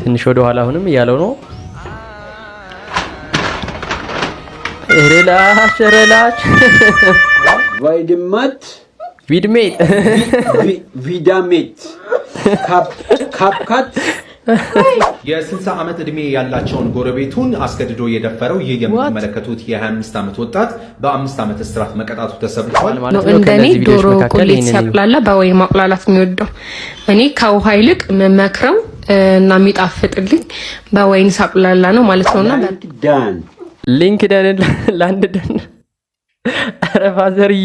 ትንሽ ወደ ኋላ አሁንም እያለው ነው። Relax relax። ቫይድማት። ቪድሜት። ቪዳሜት፣ ካፕካት። የ60 ዓመት ዕድሜ ያላቸውን ጎረቤቱን አስገድዶ የደፈረው ይህ የምትመለከቱት የ25 ዓመት ወጣት በ5 ዓመት እስራት መቀጣቱ ተሰምቷል። ማለት ነው። እንደኔ ከእነዚህ ቪዲዮዎች ዶሮ መካከል ቁሌት ይህንን እዩ። ሲያቁላላ በወይን ማቁላላት የሚወደው፣ እኔ ከውሃ ይልቅ የምመክረው እና የሚጣፍጥልኝ በወይን ሳቁላላ ነው ማለት ነውና። ዳን። ሊንክደን ላንድደን። ኧረ ፋዘርዬ፣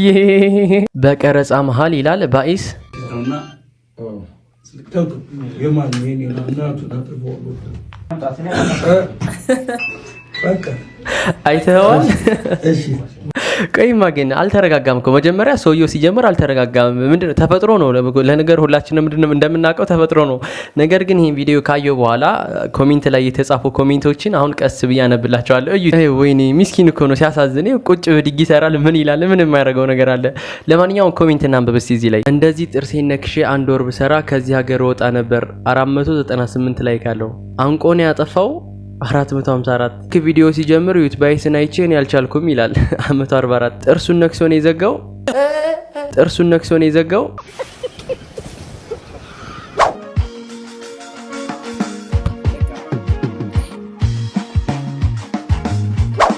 በቀረጻ መሀል ይላል ባኢስ። እና የማን የኔ እናቱን አጥርፎ በቃ። አይተኸዋል? እሺ። ቆይማ ግን አልተረጋጋም እኮ። መጀመሪያ ሰውየው ሲጀምር አልተረጋጋም። ምንድነው፣ ተፈጥሮ ነው ለነገር፣ ሁላችንም ምንድነው እንደምናውቀው ተፈጥሮ ነው። ነገር ግን ይህን ቪዲዮ ካየው በኋላ comment ላይ የተጻፉ comment ኦችን አሁን ቀስ ብዬ አነብላቸዋለሁ። እዩ። ወይኔ ሚስኪን እኮ ነው፣ ሲያሳዝን። ቁጭ ብድግ ይሰራል። ምን ይላል? ምን የማያደርገው ነገር አለ? ለማንኛውም comment እናንብብ እስቲ። እዚህ ላይ እንደዚህ ጥርሴን ነክሼ አንድ ወር ብሰራ ከዚህ ሀገር ወጣ ነበር። 498 like አለው። አንቆን ያጠፋው 454። ቪዲዮ ሲጀምር ዩት ባይስን አይቼ እኔ አልቻልኩም ይላል። 144። ጥርሱን ነክሶ ነው የዘጋው። ጥርሱን ነክሶ ነው የዘጋው።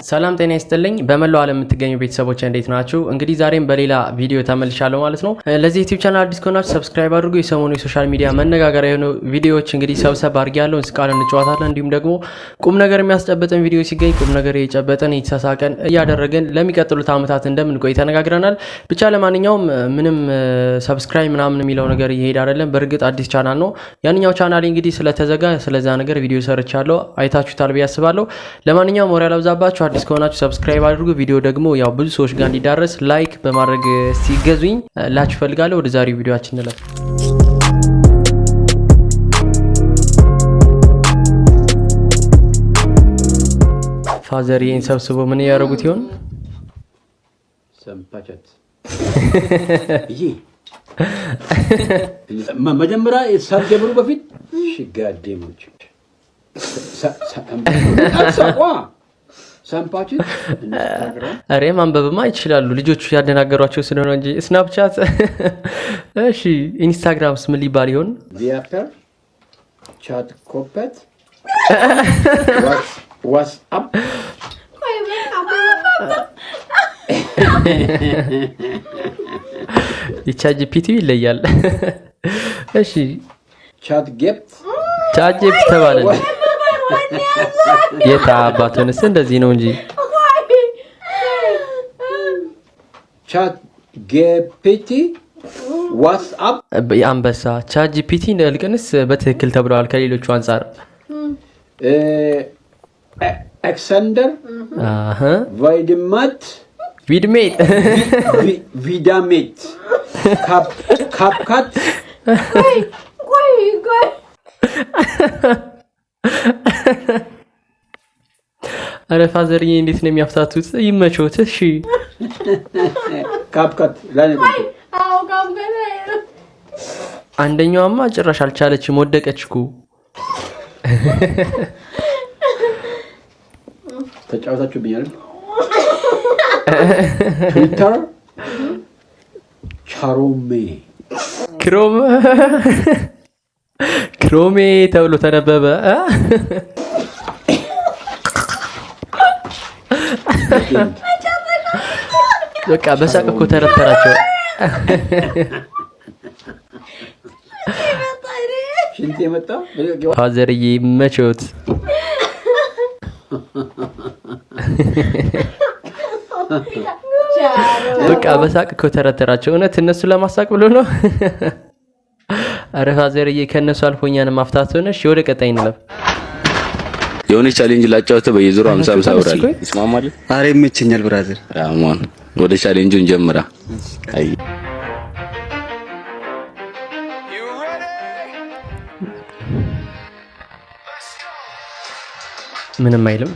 ሰላም ጤና ይስጥልኝ። በመላው ዓለም የምትገኙ ቤተሰቦች እንዴት ናችሁ? እንግዲህ ዛሬም በሌላ ቪዲዮ ተመልሻለሁ ማለት ነው። ለዚህ ዩቲዩብ ቻናል አዲስ ከሆናችሁ subscribe አድርጉ። የሰሞኑ የ social media መነጋገሪያ የሆኑ ቪዲዮዎች እንግዲህ ሰብሰብ አድርጌያለሁ። እንስቃለን፣ እንጫወታለን። እንዲሁም ደግሞ ቁም ነገር የሚያስጨብጥን ቪዲዮ ሲገኝ ቁም ነገር እየጨበጥን እየተሳሳቀን እያደረግን ለሚቀጥሉት ዓመታት እንደምንቆይ ተነጋግረናል። ብቻ ለማንኛውም ምንም subscribe ምናምን የሚለው ነገር እየሄደ አይደለም። በእርግጥ አዲስ ቻናል ነው። ያንኛው ቻናል እንግዲህ ስለተዘጋ ስለዛ ነገር ቪዲዮ ሰርቻለሁ፣ አይታችሁታል ብዬ አስባለሁ። ለማንኛውም ወሬ አላብዛባችሁ። አዲስ ከሆናችሁ subscribe አድርጉ። ቪዲዮ ደግሞ ያው ብዙ ሰዎች ጋር እንዲዳረስ like በማድረግ ሲገዙኝ ላችሁ ፈልጋለሁ። ወደ ዛሬው ቪዲዮአችን እንለፍ። ፋዘር ይህን ሰብስቦ ምን እያደረጉት ይሆን? ሰምፓቸት ይህ መጀመሪያ ሳትጀምሩ በፊት ሽጋዴሞች ሰምፓችት። ኧረ ማንበብማ ይችላሉ ልጆቹ፣ ያደናገሯቸው ስለሆነ እንጂ። ስናፕቻት፣ እሺ፣ ኢንስታግራምስ ምን ሊባል ይሆን? ቪያፐር፣ ቻት ኮፐት፣ ዋትስአፕ። የቻት ጂፒቲ ይለያል። እሺ። ቻት ጌፕት። ቻት ጂፒቲ ተባለ። የታ አባቱንስ እንደዚህ ነው እንጂ። ቻት ጌፒቲ፣ ዋትስአፕ። የአንበሳ ቻት ጂፒቲ ልቅንስ በትክክል ተብለዋል ከሌሎቹ አንጻር። ኤክሰንደር፣ ቫይድማት። ቪድሜት። ቪዳሜት፣ ካፕካት። ቆይ ቆይ። ኧረ ፋዘርዬ እንዴት ነው የሚያፍታቱት? ይመቾት። እሺ። ካፕካት ላይ ነው። አዎ፣ ካፕካት ላይ ነው። አንደኛዋማ ጭራሽ አልቻለችም፣ ወደቀች እኮ። ተጫወታችሁብኛል። ትዊተር፣ ቻሮሜ። ክሮም ክሮሜ ተብሎ ተነበበ እ? በቃ በሳቅ እኮ ተረተራቸው። ሽንት የመጣ። ፋዘርዬ ይመቾት። በቃ በሳቅ እኮ ተረተራቸው። እውነት እነሱ ለማሳቅ ብሎ ነው። አረ ፋዘርዬ ከእነሱ አልፎ እኛን ማፍታት ሆነ። እሺ፣ ወደ ቀጣይ እንለፍ። የሆነ challenge ላጫውተህ፣ በየዙሩ 50 50 ብር አለ። ይስማማል? አረ ይመቸኛል brother። አማን፣ ወደ ቻሌንጁ እንጀምራ። አይ። You ready? ምንም አይልም።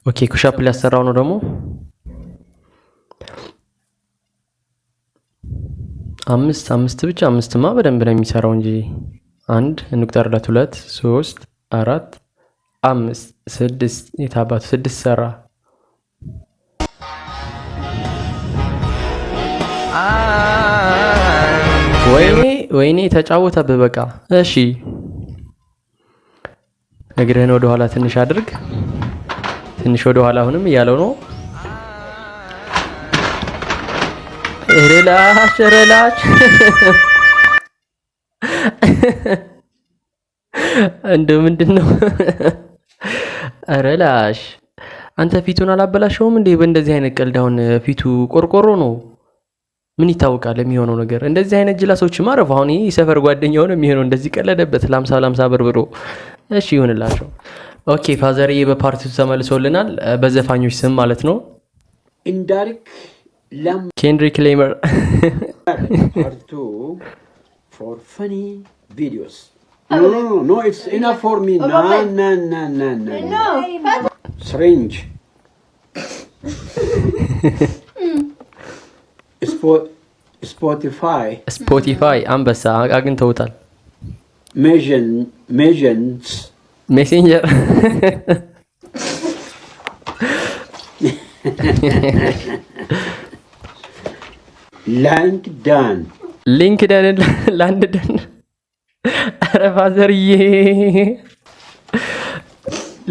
Okay፣ push-up ሊያሰራው ነው ደግሞ። አምስት አምስት ብቻ። አምስትማ በደንብ ነው የሚሰራው እንጂ። አንድ እንቁጠርለት፣ ሁለት፣ ሶስት፣ አራት፣ አምስት፣ ስድስት። የታባቱ ስድስት ሰራ። ወይኔ ወይኔ ተጫወተብህ። በቃ እሺ፣ እግርህን ወደኋላ ትንሽ አድርግ። ትንሽ ወደኋላ አሁንም እያለው ነው። Relax relax። እንደው ምንድን ነው relax። አንተ ፊቱን አላበላሸውም እንዴ? በእንደዚህ አይነት ቀልድ አሁን ፊቱ ቆርቆሮ ነው። ምን ይታወቃል የሚሆነው ነገር። እንደዚህ አይነት ጅላሶች ማረፍ። አሁን ይህ የሰፈር ጓደኛው ነው የሚሆነው። እንደዚህ ቀለደበት ለ50 ለ50 ብር ብሎ። እሺ ይሁንላቸው። Okay ፋዘርዬ በ part two ተመልሶልናል፣ በዘፋኞች ስም ማለት ነው። ኢንዳሪክ ላም ኬንድሪክ ሌመር። Part two for funny videos. No, no, no, no, it's enough for me. No, no, no, no, no. No. Syringe. Spotify. Spotify አንበሳ አግኝተውታል። Measures. Messenger። LinkedIn. LinkedIn ላንድደን። ኧረ ፋዘርዬ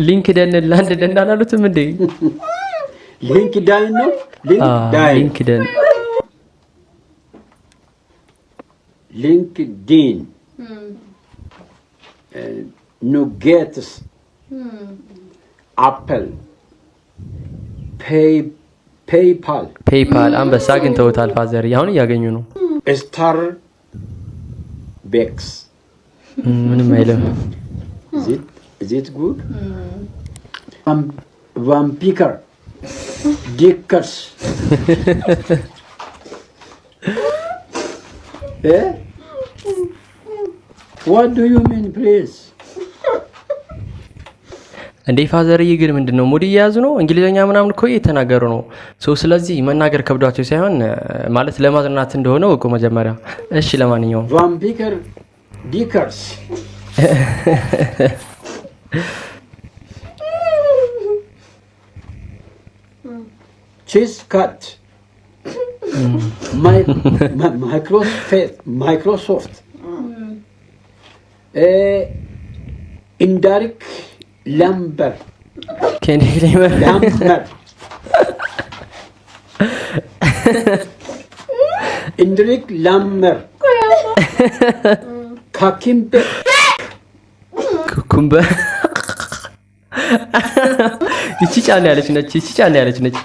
LinkedIn ላንድደን አላሉትም እንዴ? LinkedIn ነው? LinkedIn. LinkedIn። LinkedIn. Nuggets. Apple. PayPal. PayPal አንበሳ አግኝተውታል። ፋዘርዬ አሁን እያገኙ ነው። Starbucks. ምንም አይልም። Is it good? Vampire. Dickers. Eh? What do you mean, please? እንዴ ፋዘርዬ ግን ምንድን ነው mood እየያዙ ነው? እንግሊዝኛ ምናምን እኮ እየተናገሩ ነው። So ስለዚህ መናገር ከብዷቸው ሳይሆን ማለት ለማዝናናት እንደሆነ እወቁ መጀመሪያ። እሺ ለማንኛውም Vampire Dickers. Cheese cut. Microsoft. Indirect lumber. ኬንድሪክ ሌመር። Lumber. Indirect lumber. Kakimbe. Cucumber። ይቺ ጫና ያለች ነች። ይቺ ጫና ያለች ነች።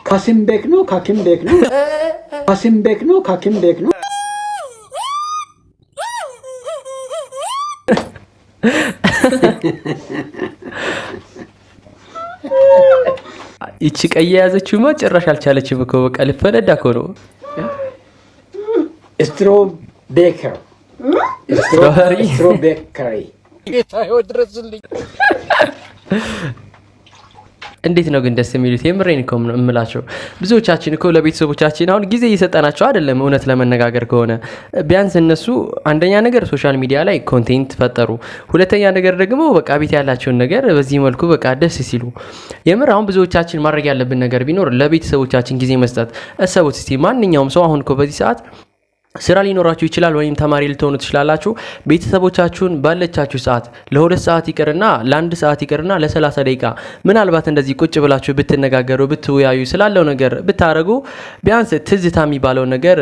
ካሲምቤክ ነው። ካኪምቤክ ነው። ካሲምቤክ ነው። ካኪምቤክ ነው። ይቺ ቀይ የያዘችውማ ጭራሽ አልቻለችም እኮ በቃ ልፈነዳ እኮ ነው። Strawbaker. Strawberry? Strawbakery. እንዴት ነው ግን ደስ የሚሉት? የምሬን እኮ ነው የምላቸው። ብዙዎቻችን እኮ ለቤተሰቦቻችን አሁን ጊዜ እየሰጠናቸው አይደለም። እውነት ለመነጋገር ከሆነ ቢያንስ እነሱ አንደኛ ነገር social media ላይ content ፈጠሩ፣ ሁለተኛ ነገር ደግሞ በቃ ቤት ያላቸውን ነገር በዚህ መልኩ በቃ ደስ ሲሉ፣ የምር አሁን ብዙዎቻችን ማድረግ ያለብን ነገር ቢኖር ለቤተሰቦቻችን ጊዜ መስጠት። እሰቡት እስቲ፣ ማንኛውም ሰው አሁን እኮ በዚህ ሰዓት ስራ ሊኖራችሁ ይችላል፣ ወይም ተማሪ ልትሆኑ ትችላላችሁ። ቤተሰቦቻችሁን ባለቻችሁ ሰዓት ለ2 ሰዓት ይቅርና ለ1 ሰዓት ይቅርና ለ30 ደቂቃ ምናልባት እንደዚህ ቁጭ ብላችሁ ብትነጋገሩ፣ ብትወያዩ፣ ስላለው ነገር ብታረጉ ቢያንስ ትዝታ የሚባለው ነገር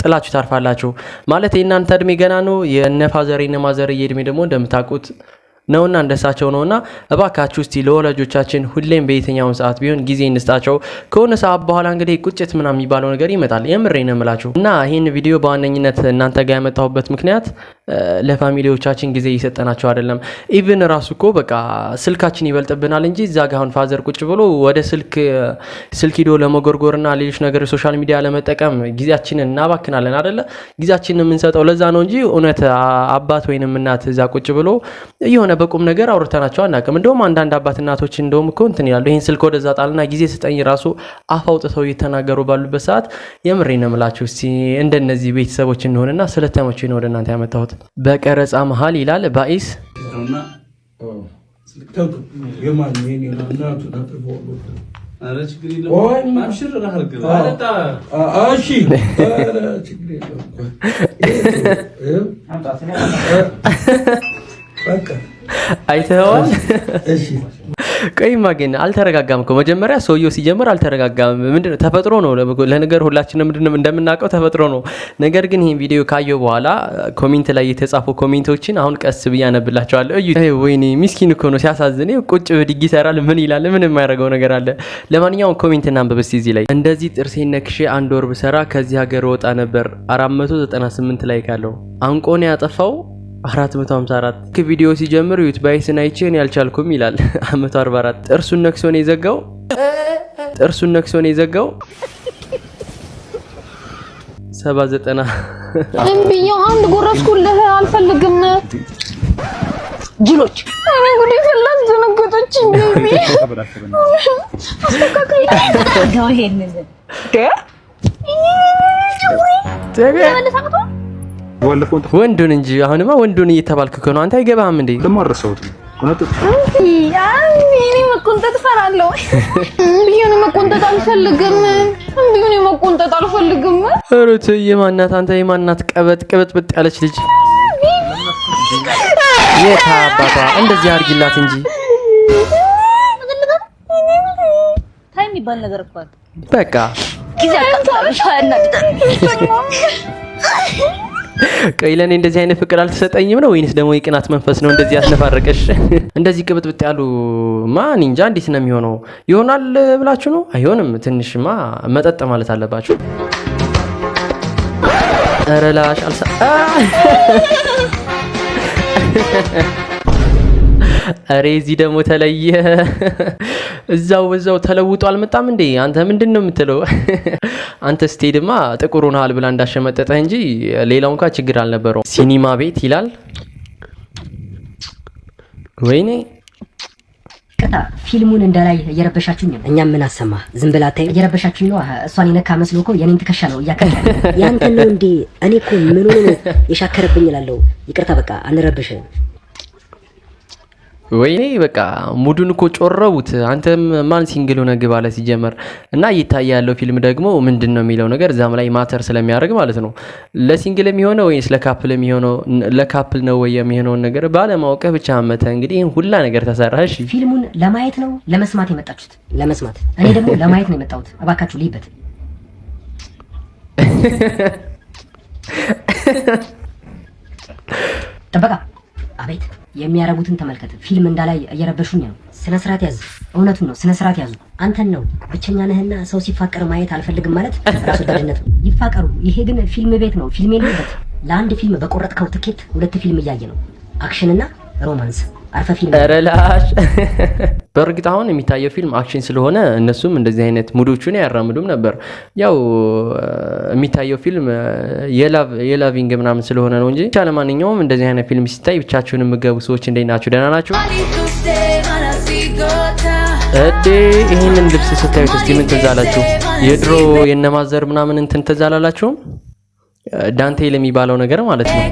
ጥላችሁ ታርፋላችሁ። ማለት የእናንተ እድሜ ገና ነው። የነ ፋዘር የነ ማዘር እድሜ ደግሞ እንደምታውቁት ነውና እንደሳቸው ነውና እባካችሁ እስቲ ለወላጆቻችን ሁሌም በየትኛውም ሰዓት ቢሆን ጊዜ እንስጣቸው። ከሆነ ሰዓት በኋላ እንግዲህ ቁጭት ምናምን የሚባለው ነገር ይመጣል። የምሬ ነው የምላችሁ። እና ይህን ቪዲዮ በዋነኝነት እናንተ ጋር ያመጣሁበት ምክንያት ለ family ዎቻችን ጊዜ እየሰጠናቸው አይደለም። Even ራሱ እኮ በቃ ስልካችን ይበልጥብናል እንጂ እዛ ጋ አሁን ፋዘር ቁጭ ብሎ ወደ ስልክ ስልክ ሂዶ ለመጎርጎርና ሌሎች ነገር social media ለመጠቀም ጊዜያችንን እናባክናለን አደለ? ጊዜያችንን የምንሰጠው ለዛ ነው እንጂ እውነት አባት ወይንም እናት እዛ ቁጭ ብሎ የሆነ በቁም ነገር አውርተናቸው አናውቅም። እንደውም አንዳንድ አባት እናቶች እንደውም እኮ እንትን ይላሉ፣ ይህን ስልክ ወደዛ ጣልና ጊዜ ስጠኝ ራሱ አፍ አውጥተው እየተናገሩ ባሉበት ሰዓት የምሬ ነው የምላችሁ። እስቲ እንደነዚህ ቤተሰቦች እንሆንና ስለተመቹኝ ነው ወደ እናንተ ያመጣሁት። በቀረጻ መሀል ይላል ባኢስ። ነውና ተውቱ። የማን የኔ ነው? እናቱን አጥርፎ። ኧረ ችግር ቆይ። የለም። አብሽር አድርግ። እሺ፣ ኧረ ችግር የለውም። ቆይ። ይኸው፣ በቃ። አይተኸዋል? እሺ። ቆይማ ግን አልተረጋጋም እኮ። መጀመሪያ ሰውየው ሲጀምር አልተረጋጋም። ምንድነው፣ ተፈጥሮ ነው። ለነገር ሁላችንም ምንድነው እንደምናውቀው ተፈጥሮ ነው። ነገር ግን ይህን ቪዲዮ ካየው በኋላ comment ላይ የተጻፉ comment ኦችን አሁን ቀስ ብዬ አነብላቸዋለሁ። እዩ፣ ወይኔ ሚስኪን እኮ ነው ሲያሳዝን። ይኸው ቁጭ ብድግ ይሰራል። ምን ይላል? ምን የማያደርገው ነገር አለ? ለማንኛውም comment እናንብብ እስቲ እዚህ ላይ። እንደዚህ ጥርሴን ነክሼ አንድ ወር ብሰራ ከዚህ ሀገር ወጣ ነበር። 498 like አለው። አንቆን ያጠፋው 454። ቪዲዮ ሲጀምር ዩት ባይስን አይቼ እኔ አልቻልኩም ይላል። 144። ጥርሱን ነክሶ ነው የዘጋው። ጥርሱን ነክሶ ነው የዘጋው። 79። እምቢያው አንድ ጎረስኩልህ፣ አልፈልግም። ጅሎች፣ እኔ ጉዴ ፈላ፣ አስደነገጠችኝ። Baby አስተካክል። ይሄንን ወንዱን እንጂ፣ አሁንማ ወንዱን እየተባልክ እኮ ነው። አንተ አይገባህም እንዴ? እኔ መቆንጠጥ እፈራለሁ። እምቢ፣ እኔ መቆንጠጥ አልፈልግም። እምቢ፣ እኔ መቆንጠጥ አልፈልግም። ኧረ ተይ፣ የማናት አንተ፣ የማናት ቀበጥ ቅብጥብጥ ያለች ልጅ? የታ አባቷ እንደዚህ አድርጊላት እንጂ። Time የሚባል ነገር እኮ አለ። በቃ። ጊዜ አቃጥላለሽ፣ ያናድዳል። ቆይ፣ ለእኔ እንደዚህ አይነት ፍቅር አልተሰጠኝም ነው ወይንስ ደግሞ የቅናት መንፈስ ነው እንደዚህ ያስነፋረቀሽ? እንደዚህ ቅብጥብጥ ያሉ ማን እንጃ እንዴት ነው የሚሆነው? ይሆናል ብላችሁ ነው? አይሆንም። ትንሽማ መጠጥ ማለት አለባችሁ። ኧረ ላሽ አልሳ ኧረ እዚህ ደግሞ ተለየ። እዛው በዛው ተለውጦ አልመጣም እንዴ? አንተ ምንድን ነው የምትለው? አንተ ስትሄድማ ጥቁር ሆነሃል ብላ እንዳሸመጠጠህ እንጂ ሌላው እንኳ ችግር አልነበረው። ሲኒማ ቤት ይላል። ወይኔ። ይቅርታ፣ ፊልሙን እንዳላይ እየረበሻችሁኝ ነው። እኛም ምን አሰማ፣ ዝም ብላ አታይም? እየረበሻችሁኝ ነው። እሷን የነካ መስሎ እኮ የኔን ትከሻ ነው እያከለ። ያንተን ነው እንዴ? እኔ እኮ ምን ሆኖ ነው የሻከረብኝ እላለሁ። ይቅርታ፣ በቃ አንረብሽም። ወይኔ በቃ mood ኡን እኮ ጮረቡት። አንተም ማን single ሆነ ግባ አለ ሲጀመር። እና እየታየ ያለው ፊልም ደግሞ ምንድን ነው የሚለው ነገር እዛም ላይ matter ስለሚያደርግ ማለት ነው። ለ single የሚሆነው ወይስ ለ couple የሚሆነው፣ ለ couple ነው ወይ የሚሆነውን ነገር ባለማወቅህ ብቻ መተ እንግዲህ ይህን ሁላ ነገር ተሰራ። እሺ። ፊልሙን ለማየት ነው ለመስማት የመጣችሁት? ለመስማት። እኔ ደግሞ ለማየት ነው የመጣሁት። እባካችሁ ልይበት። ጥበቃ። አቤት። የሚያረጉትን ተመልከት። ፊልም እንዳላይ እየረበሹኝ ነው። ስነ ስርዓት ያዝ። እውነቱን ነው። ስነ ስርዓት ያዙ። አንተን ነው፣ ብቸኛ ነህና ሰው ሲፋቀር ማየት አልፈልግም ማለት ራስ ወዳድነት ነው። ይፋቀሩ። ይሄ ግን ፊልም ቤት ነው። ፊልም የለበት። ለአንድ ፊልም በቆረጥከው ትኬት ሁለት ፊልም እያየ ነው። Action እና romance። አርፈ ፊልም ኧረ ላሽ። በእርግጥ አሁን የሚታየው ፊልም action ስለሆነ እነሱም እንደዚህ አይነት mood ኦቹን አያራምዱም ነበር። ያው የሚታየው ፊልም የ loving ምናምን ስለሆነ ነው እንጂ። ብቻ ለማንኛውም እንደዚህ አይነት ፊልም ሲታይ ብቻችሁን የምገቡ ሰዎች እንዴት ናችሁ? ደህና ናችሁ? እዴ፣ ይህንን ልብስ ስታዩት እስቲ ምን ትዝ አላችሁ? የድሮ የነማዘር ምናምን እንትን ትዝ አላላችሁም? ዳንቴል የሚባለው ነገር ማለት ነው።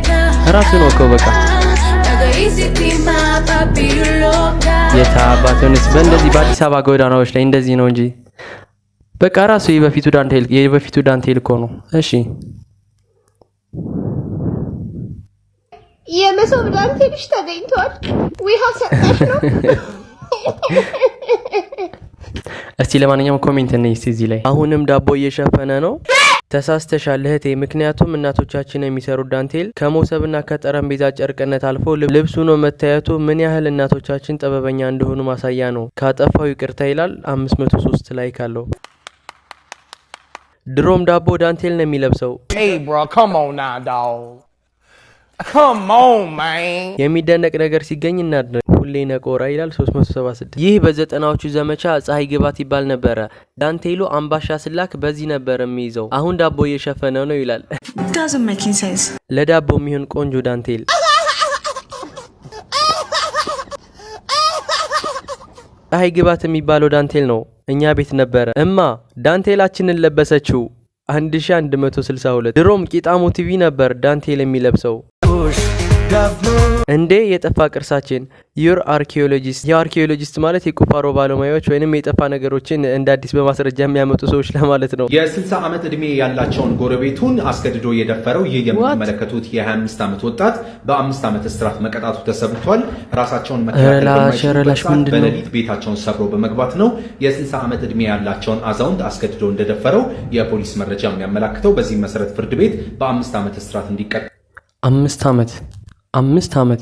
ራሱ ነው እኮ በቃ። የታ አባቱንስ በእንደዚህ በአዲስ አበባ ጎዳናዎች ላይ እንደዚህ ነው እንጂ በቃ ራሱ የበፊቱ ዳንቴል፣ የበፊቱ ዳንቴል እኮ ነው። እሺ። የመሶብ ዳንቴልሽ ተገኝቷል። ውሃ ሰጠሽ ነው። እስቲ ለማንኛውም comment እንይ እስቲ እዚህ ላይ። አሁንም ዳቦ እየሸፈነ ነው። ተሳስተሻል እህቴ። ምክንያቱም እናቶቻችን የሚሰሩት ዳንቴል ከመሶብና ከጠረጴዛ ጨርቅነት አልፎ ልብስ ሆኖ መታየቱ ምን ያህል እናቶቻችን ጥበበኛ እንደሆኑ ማሳያ ነው። ካጠፋው ይቅርታ ይላል። 503 like አለው። ድሮም ዳቦ ዳንቴል ነው የሚለብሰው። Hey, bro, come on now, dog. Come on, man. የሚደነቅ ነገር ሲገኝ እናድንቅ። ሁሌ ነቆራ ይላል 376። ይህ በዘጠናዎቹ ዘመቻ ፀሐይ ግባት ይባል ነበረ። ዳንቴሉ አምባሻ ስላክ በዚህ ነበር የሚይዘው። አሁን ዳቦ እየሸፈነ ነው ይላል። Doesn't make any sense. ለዳቦ የሚሆን ቆንጆ ዳንቴል። ፀሐይ ግባት የሚባለው ዳንቴል ነው። እኛ ቤት ነበረ። እማ ዳንቴላችንን ለበሰችው 1162። ድሮም ቂጣሙ ቲቪ ነበር ዳንቴል የሚለብሰው። እንዴ፣ የጠፋ ቅርሳችን! You're archaeologist። የ archaeologist ማለት የቁፋሮ ባለሙያዎች ወይንም የጠፋ ነገሮችን እንደ አዲስ በማስረጃ የሚያመጡ ሰዎች ለማለት ነው። የ60 ዓመት ዕድሜ ያላቸውን ጎረቤቱን አስገድዶ የደፈረው ይህ የምትመለከቱት የ25 ዓመት ወጣት በ5 ዓመት እስራት መቀጣቱ ተሰምቷል። ራሳቸውን መከላከል ረላሽ በማይችሉበት ረላሽ ሰዓት ምንድን ነው? በሌሊት ቤታቸውን ሰብሮ በመግባት ነው የ60 ዓመት ዕድሜ ያላቸውን አዛውንት አስገድዶ እንደደፈረው የፖሊስ መረጃ የሚያመላክተው። በዚህም መሰረት ፍርድ ቤት በ5 ዓመት እስራት እንዲቀጣ 5 ዓመት፣ 5 ዓመት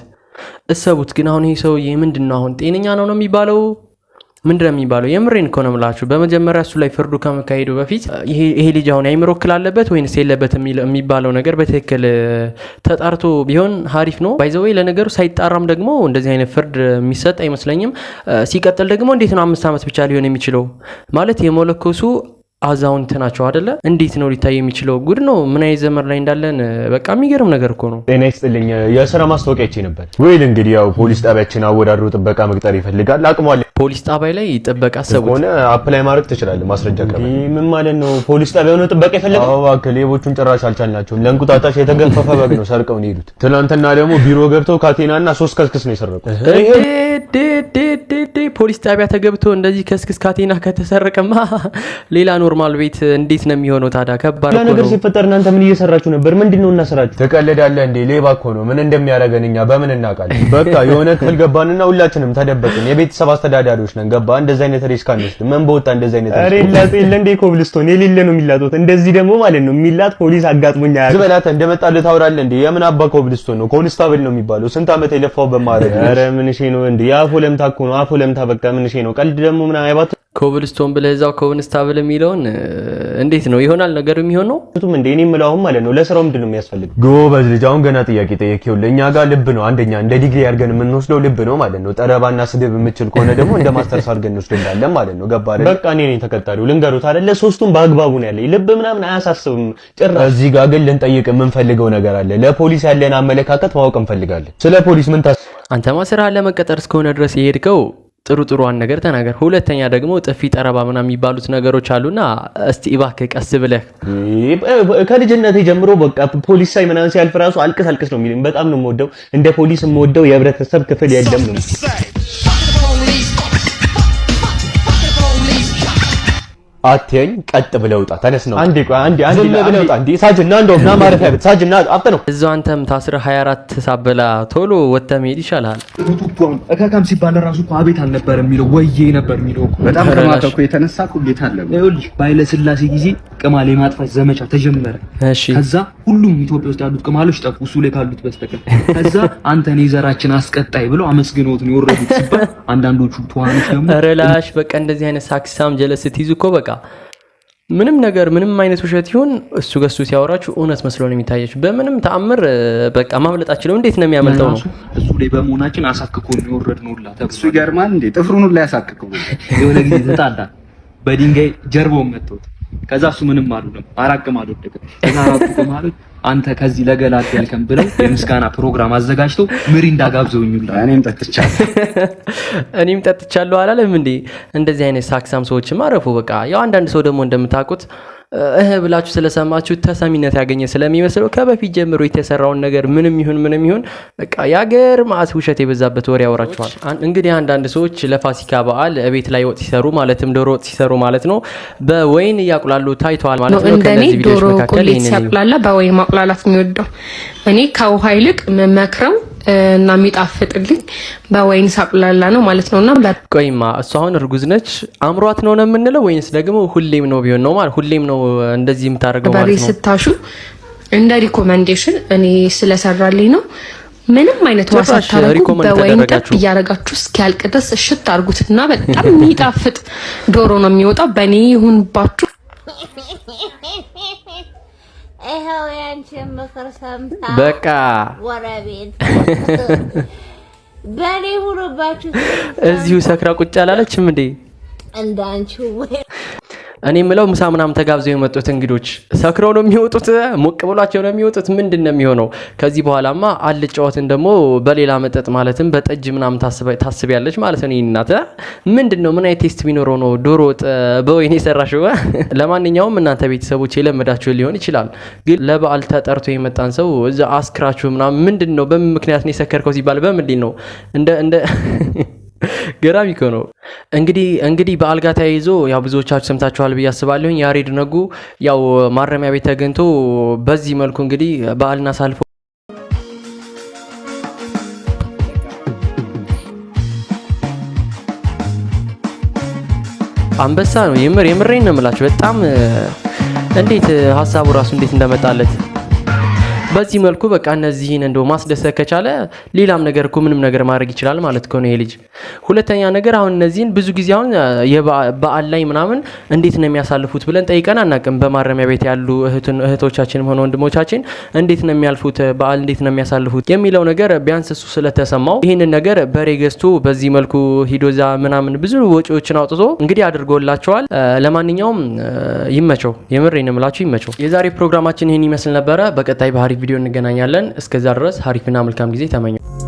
እሰቡት። ግን አሁን ይህ ሰውዬ ምንድን ነው፣ አሁን ጤነኛ ነው ነው የሚባለው? ምንድን ነው የሚባለው? የምሬን እኮ ነው የምላችሁ። በመጀመሪያ እሱ ላይ ፍርዱ ከመካሄዱ በፊት ይሄ ልጅ አሁን የአእምሮ እክል አለበት ወይንስ የለበትም የሚባለው ነገር በትክክል ተጣርቶ ቢሆን ሀሪፍ ነው። By the way ለነገሩ ሳይጣራም ደግሞ እንደዚህ አይነት ፍርድ የሚሰጥ አይመስለኝም። ሲቀጥል ደግሞ እንዴት ነው 5 ዓመት ብቻ ሊሆን የሚችለው? ማለት የመለኮሱ አዛውንት ናቸው አደለ? እንዴት ነው ሊታይ የሚችለው? ጉድ ነው። ምን አይነት ዘመን ላይ እንዳለን በቃ የሚገርም ነገር እኮ ነው። ጤና ይስጥልኝ። የስራ ማስታወቂያ አይቼ ነበር። Well እንግዲህ ያው ፖሊስ ጣቢያችን አወዳድሮ ጥበቃ መቅጠር ይፈልጋል። አቅሟል ፖሊስ ጣቢያ ላይ ጥበቃ አሰቡት። ከሆነ apply ማድረግ ትችላለህ። ማስረጃ ቅርብ። ምን ማለት ነው? ፖሊስ ጣቢያው ነው ጥበቃ የፈለገው? አዎ እባክህ፣ ሌቦቹን ጭራሽ አልቻልናቸውም። ለእንቁጣጣሽ የተገፈፈ በግ ነው ሰርቀው ነው የሄዱት። ትናንትና ደግሞ ቢሮ ገብተው ካቴናና ሶስት ከስክስ ነው የሰረቁት። ዴ ፖሊስ ጣቢያ ተገብቶ እንደዚህ ከስክስ ካቴና ከተሰረቀማ ሌላ normal ቤት እንዴት ነው የሚሆነው ታዲያ? ከባድ ያ እኮ ነገር ነው። ሲፈጠር እናንተ ምን እየሰራችሁ ነበር? ምንድን ነው እናሰራችሁ? ትቀልዳለህ እንዴ? ሌባ እኮ ነው። ምን እንደሚያደርገን እኛ በምን እናውቃለን? በቃ የሆነ ክፍል ገባንና ሁላችንም ተደበቅን። የቤተሰብ አስተዳዳሪዎች ነን። ገባ? እንደዚህ አይነት risk አንወስድም። ምን በወጣ እንደዚህ አይነት ኧረ risk ይላጥ የለ እንዴ ኮብልስቶን የሌለ ነው የሚላጡት። እንደዚህ ደግሞ ማለት ነው የሚላጥ ፖሊስ አጋጥሞኝ አያውቅም። ዝም በላት። እንደመጣልህ ታወራለህ እንዴ? የምን አባ ኮብልስቶን ነው? ኮንስታብል ነው የሚባለው። ስንት ዓመት የለፋው በማድረግ። ኧረ ምን እሺ ነው እንዴ? የአፎ ለምታ እኮ ነው። አፎ ለምታ በቃ ምን እሺ ነው? ቀልድ ደግሞ ምን አይባት ኮብልስቶን ብለህ እዛው ኮንስታብል የሚለውን እንዴት ነው ይሆናል ነገሩ የሚሆነው? ቱም እንዴ እኔ የምለው አሁን ማለት ነው ለስራው ምንድን ነው የሚያስፈልገው? ጎበዝ ልጅ፣ አሁን ገና ጥያቄ ጠየቅ። ይኸውልህ እኛ ጋር ልብ ነው አንደኛ እንደ ዲግሪ አድርገን የምንወስደው ልብ ነው ማለት ነው። ጠረባና ስድብ የምችል ከሆነ ደግሞ እንደ ማስተርስ አድርገን እንወስድላለን ማለት ነው። ገባ አይደል? በቃ እኔ ነኝ ተቀጣሪው ልንገሩት አይደለ? ሶስቱም በአግባቡ ነው ያለኝ። ልብ ምናምን አያሳስብም ጭራሽ። እዚህ ጋር ግን ልንጠይቅ የምንፈልገው ነገር አለ። ለፖሊስ ያለን አመለካከት ማወቅ እንፈልጋለን። ስለ ፖሊስ ምን ታስ አንተማ ስራ ለመቀጠር እስከሆነ ድረስ የሄድከው ጥሩ ጥሩዋን ነገር ተናገር። ሁለተኛ ደግሞ ጥፊ፣ ጠረባ ምናምን የሚባሉት ነገሮች አሉና እስቲ እባክህ ቀስ ብለህ ከልጅነቴ ጀምሮ በቃ ፖሊስ ሳይ ምናምን ሲያልፍ ራሱ አልቅስ አልቅስ ነው የሚለኝ። በጣም ነው የምወደው። እንደ ፖሊስ የምወደው የህብረተሰብ ክፍል የለም ነው። አትየኝ፣ ቀጥ ብለህ ውጣ። ተነስ ነው። አንዴ ቆይ፣ አንዴ አንዴ ዝም ብለህ ውጣ። እንዴ ሳጅን ና፣ እንደውም ና ማረፊያ ቤት ሳጅን ና፣ አፍጥነው። እዛው አንተም ታስረህ 24 ሳበላ ቶሎ ወጥተህ መሄድ ይሻልሃል። እካካም ሲባል ራሱ እኮ አቤት አልነበር የሚለው፣ ወዬ ነበር የሚለው እኮ። በጣም ከማተኩ የተነሳ እኮ ጌታ አለ። ይኸውልሽ በኃይለ ሥላሴ ጊዜ ቅማል የማጥፋት ዘመቻ ተጀመረ። ከዛ ሁሉም ኢትዮጵያ ውስጥ ያሉት ቅማሎች ጠፉ፣ እሱ ላይ ካሉት በስተቀር። ከዛ አንተን የዘራችን አስቀጣይ ብለው አመስግነውት ነው የወረዱት ሲባል አንዳንዶቹ ትኋኖች ደግሞ ረላሽ በቃ እንደዚህ አይነት ሳክሳም ጀለስ ስትይዙ እኮ በቃ ምንም ነገር ምንም አይነት ውሸት ይሁን እሱ ገሱ ሲያወራችሁ እውነት መስሎ ነው የሚታያችሁ። በምንም ተአምር በቃ ማምለጥ አችልም። እንዴት ነው የሚያመልጠው ነው? እሱ ላይ በመሆናችን አሳክኮ ነው የወረድነው ሁላ ተብሎ እሱ ይገርማል እንዴ ጥፍሩን ሁላ ያሳክከው። የሆነ ጊዜ ተጣላ፣ በድንጋይ ጀርባውን መተውት። ከዛ እሱ ምንም አልሆነም፣ አራት ቅማል ወደቀ። ከዛ አራቱ ቅማሎች አንተ ከዚህ ለገላገልከን ብለው የምስጋና ፕሮግራም አዘጋጅተው ሚሪንዳ ጋብዘውኝ ሁላ። እኔም ጠጥቻለሁ። እኔም ጠጥቻለሁ አላለም እንዴ? እንደዚህ አይነት ሳክሳም ሰዎችም አረፉ። በቃ ያው አንዳንድ ሰው ደግሞ እንደምታውቁት እህ ብላችሁ ስለሰማችሁ ተሰሚነት ያገኘ ስለሚመስለው ከበፊት ጀምሮ የተሰራውን ነገር ምንም ይሁን ምንም ይሁን በቃ የአገር ማዕት ውሸት የበዛበት ወሬ ያወራችኋል። እንግዲህ አንዳንድ ሰዎች ለፋሲካ በዓል እቤት ላይ ወጥ ሲሰሩ፣ ማለትም ዶሮ ወጥ ሲሰሩ ማለት ነው፣ በወይን እያቁላሉ ታይተዋል ማለት ነው። እንደኔ ከእነዚህ ቪዲዮዎች ዶሮ መካከል ቁሌት ይህንን እዩ። ሲያቁላላ በወይን ማቁላላት የሚወደው። እኔ ከውሃ ይልቅ የምመክረው እና የሚጣፍጥልኝ በወይን ሳቁላላ ነው ማለት ነው። እና ቆይማ እሱ አሁን እርጉዝ ነች፣ አምሯት ነው ነው የምንለው ወይንስ ደግሞ ሁሌም ነው ቢሆን ነው ማለት ሁሌም ነው እንደዚህ የምታደርገው በርበሬ ማለት ነው? ስታሹ እንደ recommendation እኔ ስለሰራልኝ ነው። ምንም አይነት ውሃ ጭራሽ ሳታረጉ recommend በወይን ጠብ ተደረጋችሁ። እያረጋችሁ እስኪያልቅ ድረስ እሽት አድርጉትና በጣም የሚጣፍጥ ዶሮ ነው የሚወጣው። በእኔ ይሁንባችሁ። ይኸው ያንቺን ምክር ሰምታ በቃ ጎረቤት በእኔ ሁኑባችሁ። እዚሁ ሰክራ ቁጭ አላለችም እንዴ? እንዳንቺ ወይ እኔ የምለው ምሳ ምናምን ተጋብዘው የመጡት እንግዶች ሰክረው ነው የሚወጡት? ሞቅ ብሏቸው ነው የሚወጡት? ምንድን ነው የሚሆነው? ከዚህ በኋላማ አልጫ ወጥን ደግሞ በሌላ መጠጥ ማለትም በጠጅ ምናምን ታስቢያለች ማለት ነው። እናት ምንድን ነው፣ ምን አይነት taste ቢኖረው ነው ዶሮ ወጥ በወይን የሰራሽው? ለማንኛውም እናንተ ቤተሰቦች የለመዳችሁ ሊሆን ይችላል፣ ግን ለበዓል ተጠርቶ የመጣን ሰው እዛ አስክራችሁ ምናምን ምንድን ነው፣ በምን ምክንያት ነው የሰከርከው ሲባል በምንድን ነው? እንደ ገራሚ እኮ ነው። እንግዲህ በዓል ጋር ተያይዞ ያው ብዙዎቻችሁ ሰምታችኋል ብዬ አስባለሁኝ። ያሬድ ነጉ ያው ማረሚያ ቤት ተገኝቶ በዚህ መልኩ እንግዲህ በዓልን አሳልፎ አንበሳ ነው። የምር የምሬን ነው የምላችሁ። በጣም እንዴት ሀሳቡ ራሱ እንዴት እንደመጣለት በዚህ መልኩ በቃ እነዚህን እንደው ማስደሰት ከቻለ ሌላም ነገር እኮ ምንም ነገር ማድረግ ይችላል ማለት እኮ ነው ይሄ ልጅ። ሁለተኛ ነገር አሁን እነዚህን ብዙ ጊዜ አሁን የበዓል ላይ ምናምን እንዴት ነው የሚያሳልፉት ብለን ጠይቀን አናውቅም። በማረሚያ ቤት ያሉ እህቶቻችንም ሆነ ወንድሞቻችን እንዴት ነው የሚያልፉት፣ በዓል እንዴት ነው የሚያሳልፉት የሚለው ነገር ቢያንስ እሱ ስለተሰማው ይህንን ነገር በሬ ገዝቶ በዚህ መልኩ ሂዶ እዛ ምናምን ብዙ ወጪዎችን አውጥቶ እንግዲህ አድርጎላቸዋል። ለማንኛውም ይመቸው፣ የምሬን ነው የምላችሁ ይመቸው። የዛሬ ፕሮግራማችን ይህን ይመስል ነበረ። በቀጣይ በሀሪፍ ቪዲዮ እንገናኛለን። እስከዛ ድረስ ሀሪፍና መልካም ጊዜ ተመኘው።